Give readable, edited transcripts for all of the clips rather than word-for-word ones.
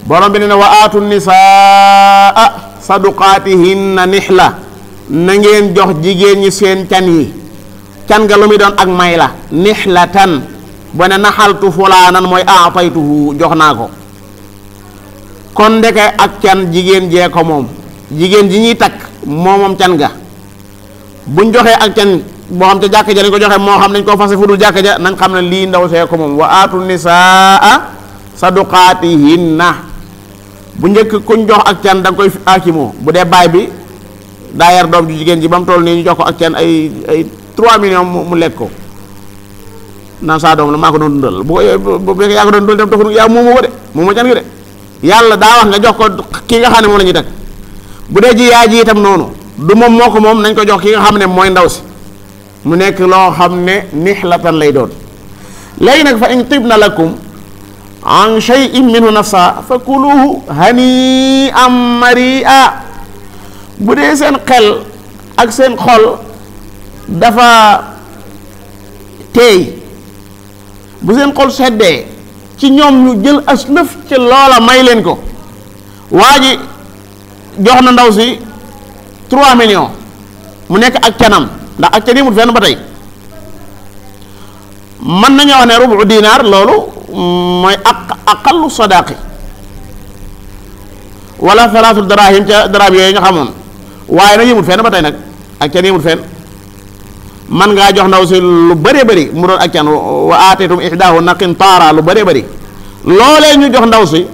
borom bi ne wa aatu nisaa saduqaatihinna nihla na ngeen jox jigéen ñi seen can yi can nga lu muy doon ak may la nihlatan bu ne naxaltu fulaanan mooy aataytuhu jox naa ko kon ndeke ak can jigéen jee ko moom jigéen ji ñuy takk moom can ga buñ joxee ak can boo xam ca jàkka ja lañ ko joxe moo xam dañ koo fase fu dul jàkka ja nañ xam ne lii ndaw see ko moom wa aatu nisaa saduqaatihinna bu njëkk kuñ jox ak can da nga koy aakimoo bu dee baay bi daa yar doom ju jigéen ji ba mu toll nii ñu jox ko ak can ay 3 millions mu lekk ko naan saa doom la maa ko doon dundal bu fekkee yaa ko doon dundal dem taxul yaa moomu ko de moomu can gi de yàlla daa wax nga jox ko kii nga xam ne moom la ñuy teg bu dee ji yaa ji itam noonu du moom moo ko moom nañ ko jox ki nga xam ne mooy ndaw si mu nekk loo xam ne nihlatan lay doon léegi nag fa in tibna lakum an shay'in minhu nafsa fa kuluhu hani'an mari'a bu dee seen xel ak seen xol dafa teey bu seen xol seddee ci ñoom ñu jël as lëf ci loola may leen ko waa ji jox na ndaw si 3 millions mu nekk ak canam ndax ak can yi mut fenn ba tey mën nañoo wax ne rubu dinaar loolu mooy aqallu sadaqi wala salaatu darahim ca darahim yooyu nga xamoon waaye nag yëmut fenn ba tey nag ak can yëmut fenn man ngaa jox ndaw si lu bëree bëri mu doon ak can wa aatetum ihdahunna qintaara lu bëree bëri loolee ñu jox ndaw si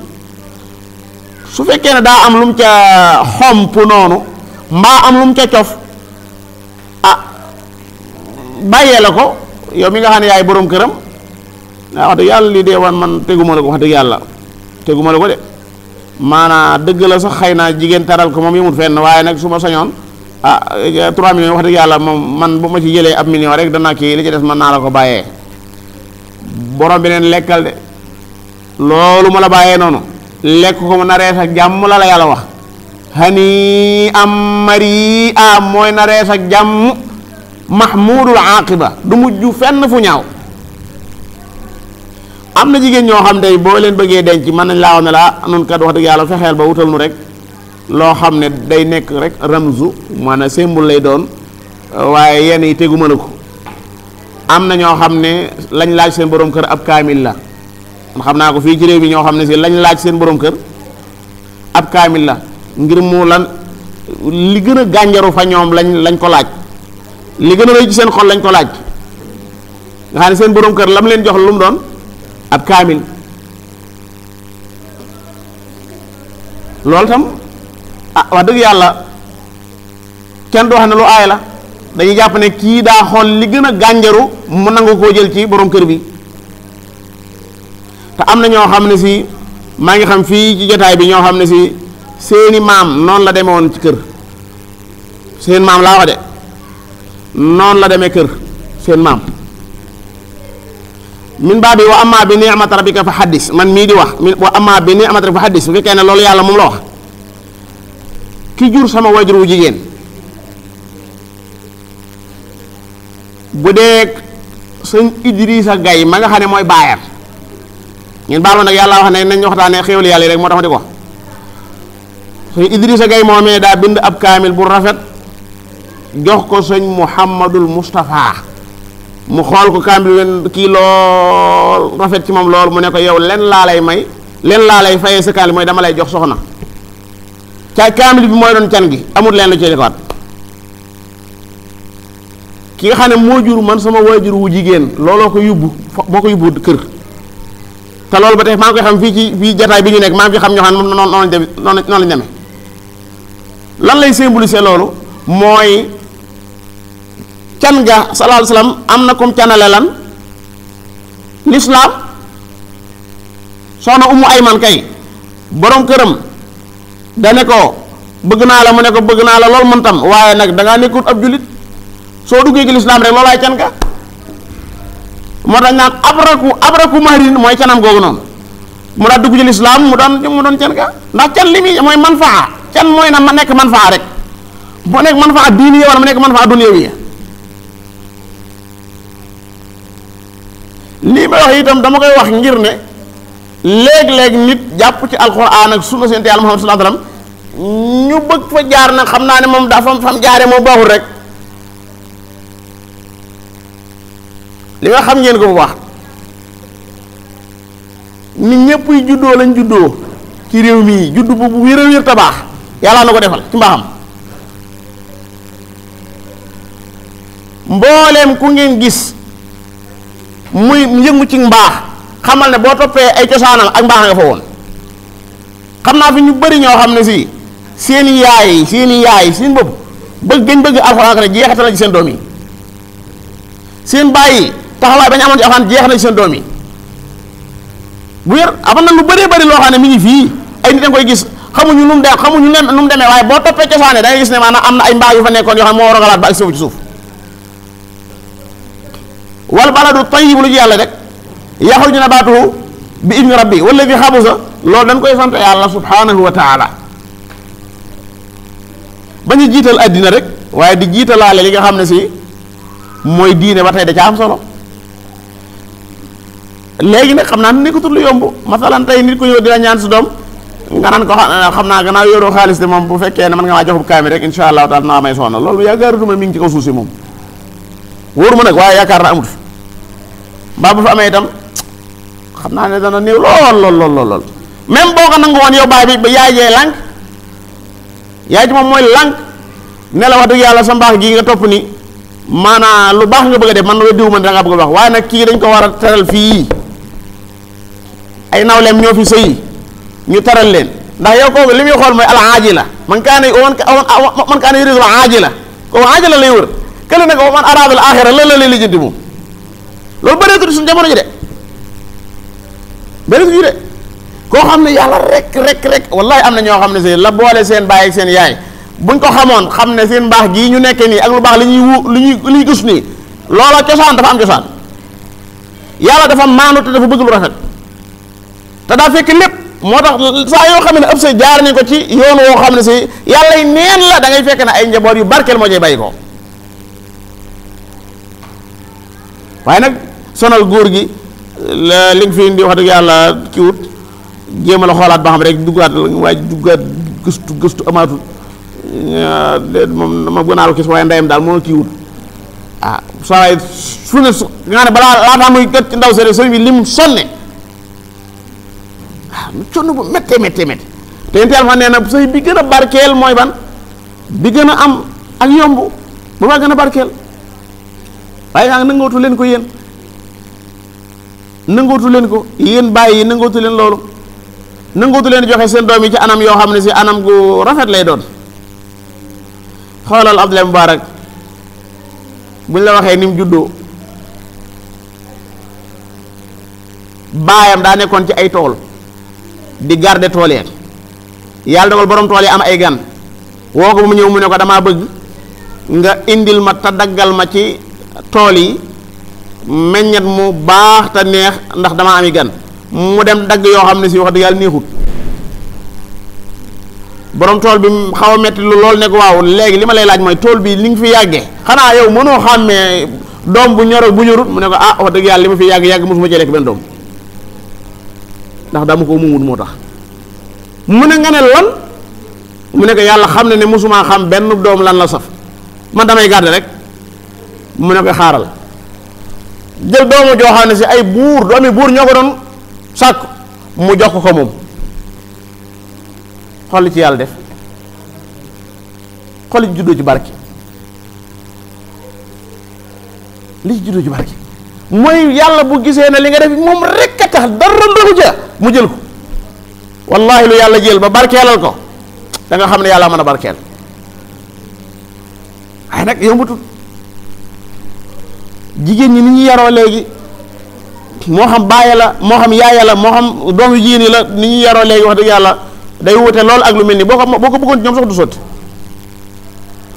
su fekkee ne daa am lu mu ca xomp noonu mbaa am lu mu ca cof bàyyee la ko yow mi nga xam ne yaay boroom këram wax dëgg yàlla lii dee wan man teguma la ko wax dëgg yàlla teguma la ko de maanaa dëgg la sax xëy naa jigéen taral ko moom yëmut fenn waaye nag su ma sañoon 3 millions wax dëgg yàlla moom man bu ma ci jëlee ab million rek danaa kii li ci des mën naa la ko bàyyee borom bi neen lekkal de loolu ma la bàyyee noonu lekk ko mu narees ak jàmm la la yàlla wax hani am mari a mooy narees ak jàmm mahmudul aqiba du mujj fenn fu ñaaw am na jigéen ñoo xam tey boo leen bëggee denc mën nañ laa wax ne la nun kat wax dëgg yàlla fexeel ba wutal nu rek loo xam ne day nekk rek ramzu maanaam symbole lay doon waaye yenn yi teguma la ko am na ñoo xam ne lañ laaj seen borom kër ab kaamil la man xam naa ko fii ci réew mi ñoo xam ne si lañ laaj seen borom kër ab kaamil la ngir mu lan li gën a gànjaru fa ñoom lañ ko laaj li gën a rëy ci seen xol lañ ko laaj nga xam ne seen borom kër lam leen jox lu mu doon ab kaamil loolu tam wax dëgg yàlla kenn du wax ne lu aay la dañuy jàpp ne kii daa xool li gën a gànjaru mu nangu koo jël ci borom kër bi te am na ñoo xam ne si maa ngi xam fii ci jotaay bi ñoo xam ne si seeni maam noonu la demee woon ci kër seen maam laa wax de noonu la demee kër seen maam min baa bi wa amma bi ni'mati rabbika fa haddis man mii di wax wa amma bi ni'mati rabbika fa haddis bu fekkee ne loolu yàlla moom la wax ki jur sama wajur wu jigéen bu dee sëñ Idrissa Gaye ma nga xam ne mooy baayam ngeen baal ma nag yàlla wax ne nañ waxtaanee xéwal yàlla yi rek moo tax ma di ko wax sëñ Idrissa Gaye moomee daa bind ab kaamil bu rafet jox ko sëñ Muhammadul Moustapha mu xool ko kaamil wen kii lool rafet ci moom lool mu ne ko yow len laa lay may len laa lay fayee sa kaamil mooy dama lay jox soxna ca kaamil bi mooy doon can gi amul leen lu ci defaat ki nga xam ne moo jur man sama waajur wu jigéen looloo ko yóbbu boo ko yóbbu kër te loolu ba tey maa ngi koy xam fii jataay bi ñu nekk maa ngi fi xam ñoo xam ne noonu lañ demee lan lay symboliser loolu mooy can ga sallallahu alayhi wasallam am na comme canale lan l'islam soxna Umu Ayman kay borom këram dane ko bëgg naa la mu ne ko bëgg naa la lool man tam waaye nag dangaa nekkul ab jullit soo duggee ci lislaam rek loolaay can ga moo tax naan abraku mahrin mooy canam googu noonu mu daal dugg ci lislaam mu doon can ga ndax can li muy mooy manfaa can mooy na ma nekk manfaa rek bu nekk manfaa diini wala mu nekk manfaa dunyawi lii may wax itam dama koy wax ngir ne léeg-léeg nit jàpp ci alxuraan ak sunna seen yàlla Muhammad sallallahu alayhi wasallam ñu bëgg fa jaar nag xam naa ne moom daa fam jaare moo baaxul rek li nga xam ngeen ko bu baax nit ñëpp yi juddoo lañ juddoo ci réew mii juddu bu wér a wér tabaax yàlla na ko defal ci mbaaxam mbooleem ku ngeen gis muy yëngu ci mbaax xamal ne boo toppee ay cosaanam ak mbaax nga fa woon xam naa fi ñu bari ñoo xam ne si seeni yaay seen bopp bëgg gañ bëgg alxuraan ne jeexital na ci seen doom yi seen bàyyi taxawaay bañ amoon ci alxuraan jeex na ci seen doom yi bu wér am na lu bëree bëri loo xam ne mi ngi fii ay nit da nga koy gis xamuñu nu mu demee waaye boo toppee cosaane da ngay gis ne maanaam am na ay mbaax yu fa nekkoon yoo xam ne moo rogalaat ba ak suuf ci suuf wal baladu tayyib lu ci yàlla rek yaxruju nabaatuhu bi idni rabbi wala fi xabusa loolu dañ koy sant yàlla subhanahu wa taala ba ñu jiital addina rek waaye di jiitalaale li nga xam ne si mooy diine ba tey da ca am solo léegi nag xam naa nekkatul lu yomb masalan tey nit ku ñëw dina ñaan si doom nga naan ko xam naa gannaaw yoroo xaalis de moom bu fekkee ne mën nga maa jox bu kaami rek insha allahu taala naa may soxna loolu yaakaarutuma mi ngi ci kaw suuf si moom wóoruma nag waaye yaakaar na amut mbaa bu fa amee itam xam naa ne dana néew lool même boo ko nangu woon yow baay bi ba yaay jee lànk yaay ji moom mooy lànk ne la wax dëgg yàlla sa mbaax gii nga topp ni maanaam lu baax nga bëgg a def man na diw man da nga bëgg a wax waaye nag kii dañ ko war a teral fii ay nawleem ñoo fi sëy ñu teral leen ndax yow kooku li muy xool mooy al aajila man kaana yuriidu al aajila kooku aajila lay wër kële nag man araada al aaxira la lay lijjanti moom loolu bëreetul suñu jamono ji de bëreetul ji de koo xam ne yàlla rek wallahi am na ñoo xam ne si la boole seen baay ak seen yaay buñ ko xamoon xam ne seen mbaax gii ñu nekkee nii ak lu baax li ñuy gis nii loola cosaan dafa am cosaan yàlla dafa maanu te dafa bëgg lu rafet te daa fekk lépp moo tax saa yoo xam ne ëpp sa jaar nañ ko ci yoon woo xam ne si yàlla yi neen la da ngay fekk ne ay njaboot yu barkeel moo cay bàyyi ko waaye nag sonal góor gi li nga fi indi wax dëgg yàlla kiwut jéem a la xoolaat ba xam rek duggaat waaye duggaat gëstu amaatul moom dama gën a gis waaye ndeyam daal moo kiiwut ah saa yi su ne su nga ne balaa laataa muy jot ci ndaw sëriñ bi lim sonne ah mu sonn bu méttee te yéen teel fa nee na sëy bi gën a barkeel mooy ban bi gën a am ak yomb bu ma gën a barkeel waaye yaa ngi nangootu leen ko yéen bàyyi yi nangootu leen loolu nangootu leen joxe seen doom yi ci anam yoo xam ne si anam gu rafet lay doon xoolal Abdoulaye Moubarak buñ la waxee ni mu juddoo baayam daa nekkoon ci ay tool di garder tool yi yàlla dogal borom tool yi am ay gan woo ko mu ñëw mu ne ko damaa bëgg nga indil ma te daggal ma ci tool yi meññet mu baax te neex ndax damaa ami gan mu dem dagg yoo xam ne si wax dëgg yàlla neexut borom tool bi xaw a metti lu lool ne ko waaw léegi li ma lay laaj mooy tool bi li nga fi yàggee xanaa yow mënoo xàmmee doom bu ñor ak bu ñorut mu ne ko ah wax dëgg yàlla li ma fi yàgg mosuma ci lekk benn doom ndax dama ko mumut moo tax mu ne nga ne lan mu ne ko yàlla xam ne mosuma xam benn doom lan la saf man damay garder rek mu ne ko xaaral jël doomu joo xam ne si ay doomi buur ñoo ko doon sàkk mu jox ko moom xool li ci yàlla def xool li ci juddoo ci barke mooy yàlla bu gisee ne li nga def moom rek a tax dara ndoxu ja mu jël ko wallahi lu yàlla jël ba barkeelal ko da nga xam ne yàlla mën a barkeel waaye nag yombutul jigéen ñi ni ñu yaroo léegi moo xam baaya la moo xam yaaya la moo xam doomu jigéen yi la ni ñu yaroo léegi wax dëgg yàlla day wute lool ak lu mel ni boo ko bëggoon ci ñoom sax du sotti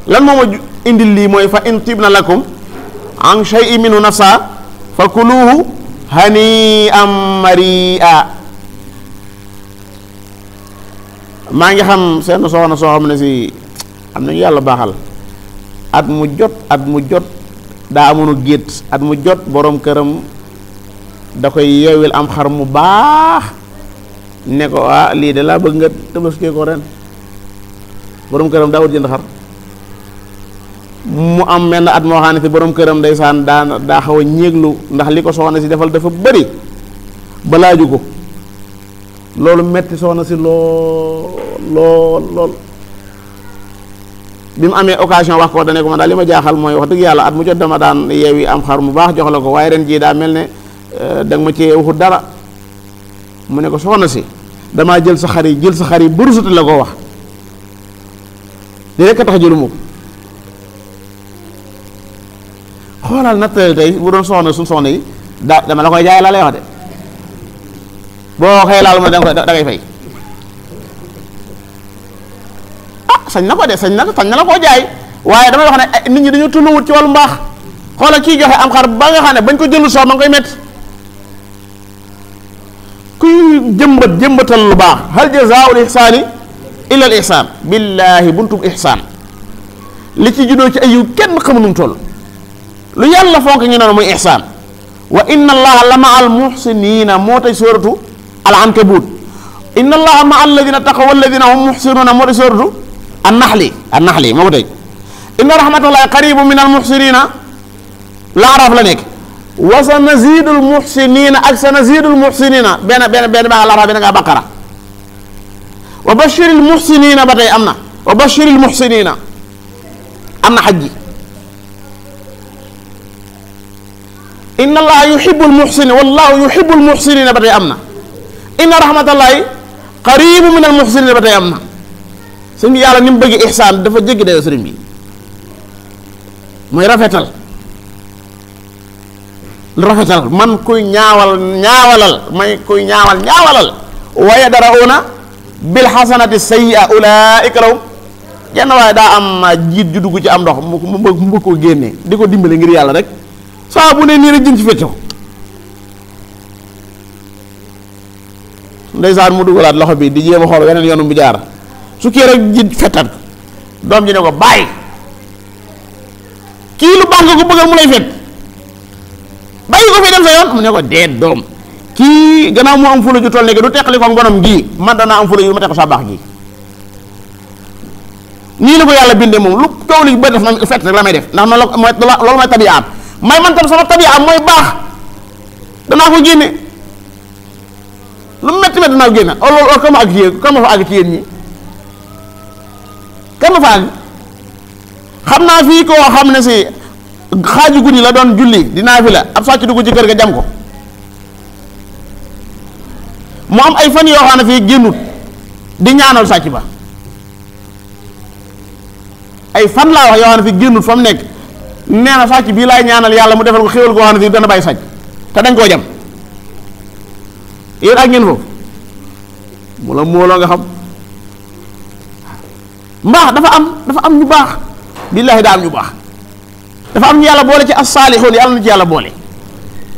lan moo ma indil lii mooy fa in tibna lakum an shay'in minhu nafsa fa kuluhu hani'an mari'a maa ngi xam seen soxna soo xam ne si am nañu yàlla baaxal at mu jot daa amoon gétt at mu jot borom këram da koy yeewil am xar mu baax ne ko lii de laa bëgg nga tabaskee ko ren. borom këram daawut jënd xar mu am menn at moo xam ne si borom këram ndeysaan daa xaw a ñéeglu ndax li ko soxna si defal dafa bëri ba laaju ko loolu metti soxna si lool bi mu amee occasion wax ko dane ko man daal li ma jaaxal mooy wax dëgg yàlla at mu jot dama daan yeewi am xar mu baax jox la ko waaye ren jii daa mel ne danga ma cee waxut dara mu ne ko soxna si damaa jël sa xar yi burusut la ko wax di rekk a tax jëluma ko xoolal nattale tey bu doon soxna suñ soxna yi dama la koy jaay la lay wax de boo xëy laal ma da ngay fay sañ na ko de sañ na la koo jaay waaye damay wax ne nit ñi dañu tulluwut ci wàllu mbaax xoolal kii joxe am xar ba nga xam ne bañ ko jëlu soo ma nga koy métti kuy jëmbatal lu baax hal jazaa'ul ihsaani illa al ihsaan billaahi buntub ihsaan li ci juddoo ci ayu kenn xamu nu mu toll lu yàlla fonk ñu noonu muy ihsaan wa inna allaha la ma al muhsiniina moo tay sóoratu al ankabut inna allaha ma alladina taqaw walladina hum muhsinuuna moo tay sóoratu an-naxli moo ko tey inna rahmatallahi qaribu min al muhsinina laaraaf la nekk wa sa nazidul muhsinina ak sa nazidul muhsinina benn baa laaraaf benn ngaa baqara wa bashiril muhsinina ba tey am na wa bashiril muhsinina am na xajji inna allaha yuhibbul muhsinin wallahu yuhibbul muhsinina ba tey am na inna rahmatallahi qaribu min al muhsinina ba tey am na sëñ bi yàlla ni mu bëgg ihsaan dafa jéggi dayoo sëriñ bi mooy rafetal man kuy ñaawalal wa yadra'una bil hasanati sayyi'a ulaa'ika lahum jenn waaye daa am jiit ju dugg ci am ndox mu bëgg ko génne di ko dimbale ngir yàlla rek saa bu ne nii rek jën ci fecco ndeysaan mu dugalaat loxo bi di jéem a xool weneen yoonu bu jaar su kii rek ji fettat doom ji ne ko bàyyi kii lu baax nga ko bëggal mu lay fet bàyyi ko fi dem sa yoon mu ne ko deet doom kii gannaaw mu am fula ju toll ne du teqali ko ngonam gii man danaa am fula ju ma teq sa baax gi nii la ko yàlla bindee moom lu coow li ba def na fett rek la may def ndax noonu loolu mooy tabiaam may man tam sama tabiaam mooy baax danaa ko génne lu metti danaa ko génne loolu kama ak yéen kama fa àgg ci yéen ñi kama fa àgg xam naa fii koo xam ne si xaaju guddi la doon julli dinaa fi la ab sàcc dugg ci kër ga jam ko mu am ay fan yoo xam ne fii génnut di ñaanal sàcc ba ay fan laa wax yoo xam ne fii génnut fa mu nekk nee na sàcc bii laay ñaanal yàlla mu defal ko xéwal goo xam ne fii dana bàyyi sàcc te dañ koo jam yéen ak ngeen foofu mu la mooloo nga xam mbaax dafa am ñu baax billaahi daa am ñu baax dafa am ñu yàlla boole ci as-saalixuun yàlla na ci yàlla boole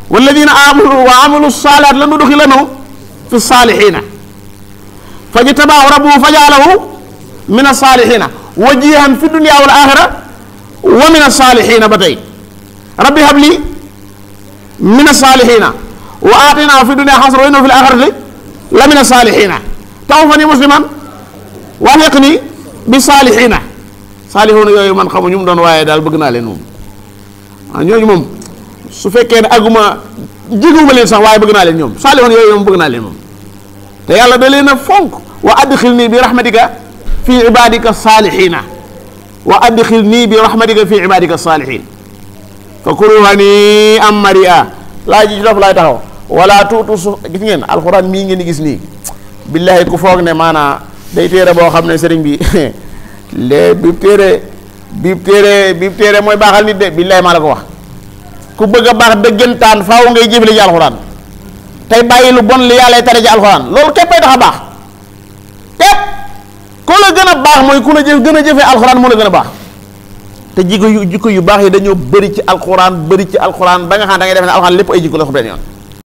walladina amanu wa amilu saalihaat la nudxilannahum fi saalixiina fajtabaahu rabbuhu fajaalahu min as-saalixiina wajihan fi dunya wal axira wa min as-saalixiina ba tey rabbi habli min as-saalixiina wa aatinaa fi dunya xasana wa innahu fi l-axirati la min as-saalixiina tawaffanii musliman wa alhiqnii bi saalixiina saalixuuna yooyu man xamu ñu mu doon waaye daal bëgg naa leen moom ñooñu moom su fekkee ne aguma jiguma leen sax waaye bëgg naa leen ñoom saalixuuna yooyu moom bëgg naa leen moom te yàlla da leen a fonk wa adxilnii bi rahmatika fi ibadika saalixiina wa adxilnii bi rahmatika fi ibadika saalixiin fa kuluuhaa hanii'an marii'an laa ji dof laay taxaw wala tuutu su gis ngeen alxuraan mii ngeen di gis nii billaahi ku foog ne maanaa day téere boo xam ne sëriñ bi lée biib téere mooy baaxal nit de billaahi maa la ko wax ku bëgg a baax dëggantaan faaw ngay jëfale ci alxuraan tey bàyyi lu bon li yàlla tere ci alxuraan loolu képpay tax a baax képp ku la gën a baax mooy ku la gën a jëfee alxuraan moo la gën a baax te jikko yu baax yi dañoo bëri ci alxuraan ba nga xam da ngay def ne alxuraan lépp ay jikko la ko benn yoon